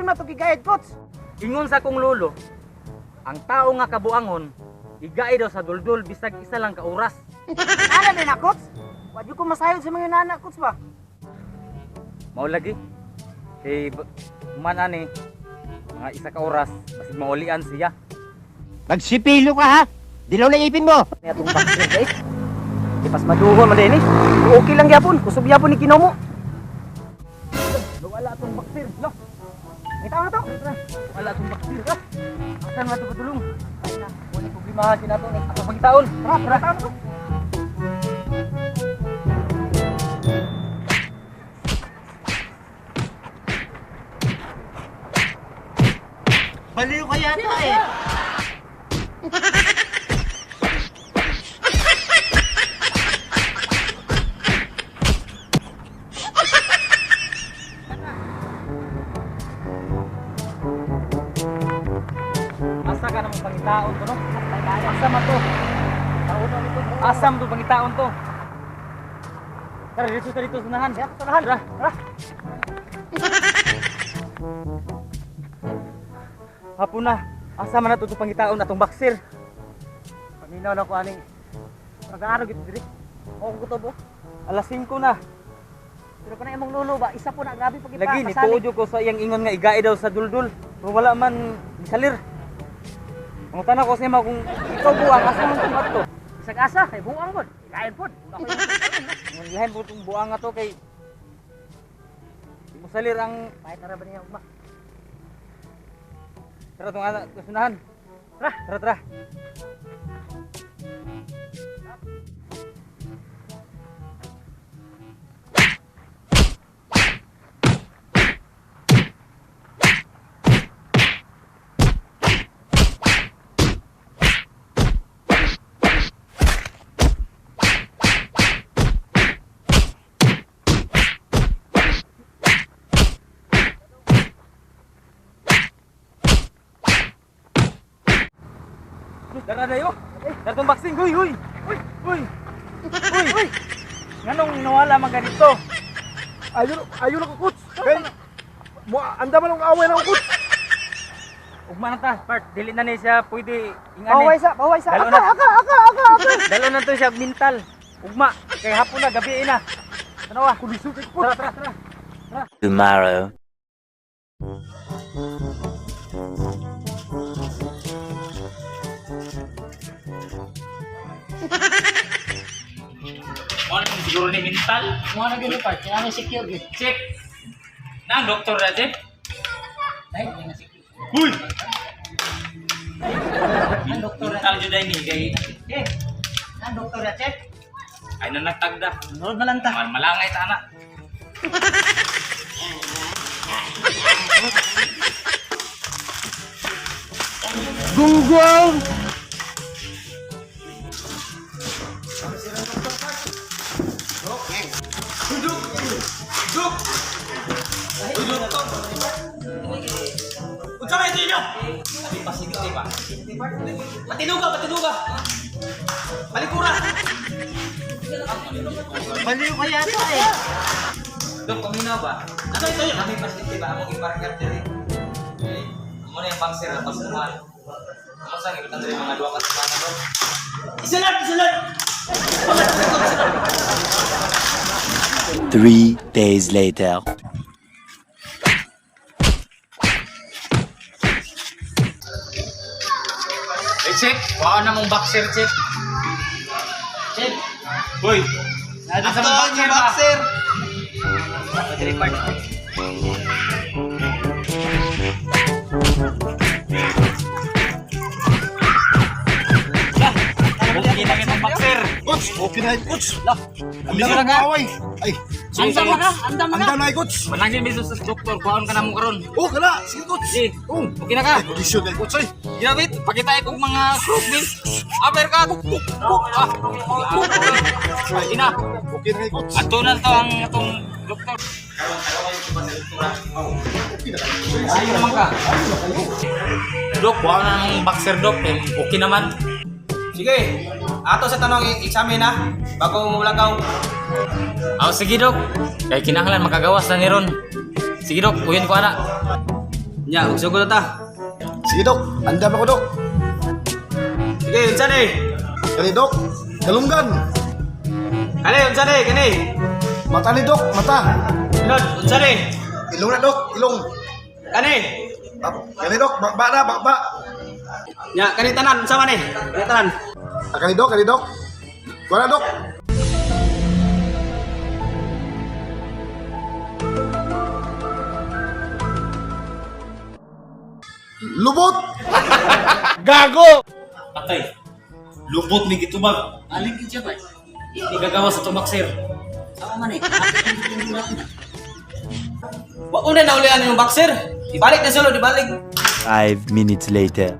Dayon na to gigayad, coach. Ingon sa akong lolo, ang tao nga kabuangon, igay daw sa duldul bisag isa lang ka oras. Ana din na, coach. Wa jud ko masayod sa mga nana, coach ba? Mao lagi. Kay man ani mga isa ka oras basig maulian siya. Magsipilo ka ha! Dilaw na ipin mo! Ni atong boxer guys. Di pas maduhon man din eh. Okay lang gyapon, kusog gyapon ni Kinomo. Wala atong boxer. Lo, May tao na to. wala atong boxer. Ah. Asan man to padulong? Ay na, wala problema sinato ni. Ako pangitaon. Tara, tara, tara to. Baliw ka yata eh! Asa ka namang pangitaon to no? Asa man to? Asa man to pangitaon to? Tara dito sa dito sunahan. Sunahan. Tara. Tara. Hapon na. Asa man na to pangitaon atong boxer? Paminaw na ko aning. Nag-aaraw gid diri. Ako gutob oh. Alas 5 na. Pero kana imong lolo ba, isa po na grabe pag Lagi ni tuod ko sa iyang ingon nga igay daw sa duldul. Pero wala man misalir. Pangutana ko sa ima kung ikaw buang asa man tong adto. Isag asa kay buang gud. Ilain pod. Ang lahin po itong buang nga to kay di mosalir ang Pahit na ra ba niya ugma? tara tong ana sunahan. Tara. Tara tara. Tara dayo. Tara tong boxing. Huy huy. Huy huy. Huy huy. Nganong nawala man ganito? Ayun, ayun ako, coach. Kay, mo, anda man ang away na ako, coach. Ugma na ta, part dili na ni siya pwede ingani. Pahuway sa, pahuway sa. Dalo Aka, na. aka, aka, aka, aka. Dalo na to siya mental. Ugma kay hapon na gabi na. Tanawa. Kulisod kay coach. Tara tara tara. Tomorrow. Mo na siguro ni mental. Mo na gyud part, kailangan secure gyud. Chip. Na doktor na chip. Dahil na secure. Huy. Ang doktor Mental jud ay ni kay Eh, ang doktor na check. ay nanagtagda. Nunod na lang ta. Mal malangay ta ana. Gunggong! Unsa may inyo? Abi pasigit ba? Patinuga, patinuga. Balikura. Baliw ka yata eh! Dok, paminaw ba? Ano ito yun? Kami pasyente ba? Among iparkar diri. Eh, amo na yung boxer na pasukan. Amo sa gibutan diri mga duha ka semana dok. Isulod, isulod. 3 days later. Hey, Chip, kuha na mong boxer, Chip. Chip. Hoy. Nasa mong boxer ba? Diri part. Okay na kitang boxer. Coach, okay na, coach. Lah, Anda man ang away. Ay, sige, Andam coach. ka, andam ka. Andam na, coach. Manangin miso sa doktor, kuhaon ka na mo karon. Oh, kana. Sige, coach. Sige. Oh. Okay na ka? Ay, kondisyon na, coach. Ay, Grabe, pakita ko mga crossbins. Uppercut. Ah. Ay, na. okay na, coach. Ato na to ang atong doktor. Okay na, coach. Ayun naman ka. Dok, kuha na ng boxer dok. Eh, okay naman. Sige, ato sa tanong i-examine na bago mo lagaw. Aw, sige dok. Kay kinahanglan makagawas na ni Ron. Sige dok, uyon ko ana. Nya, magsugod na ta. Sige, Dok. Andam ako, Dok. Sige, unsa ni? Kani, Dok. Galunggan. Kani, unsa ni? Kani. Mata ni Dok, mata. Sunod, unsa ni? Ilong na, Dok. Ilong. Kani. Ah, kani, Dok. Bakba na, bakba. Nya, kani tanan, unsa man ni? Kani tanan. Ah, kani, Dok. Kani, Dok. Kuha na, Dok. Lubot! Patay. Lubot ni gitubag. Alin gid siya ba? Di gagawa sa tumak sir. Sama man eh. Wa ko na naulian yung boxer. Ibalik na sulod, ibalik. 5 minutes later.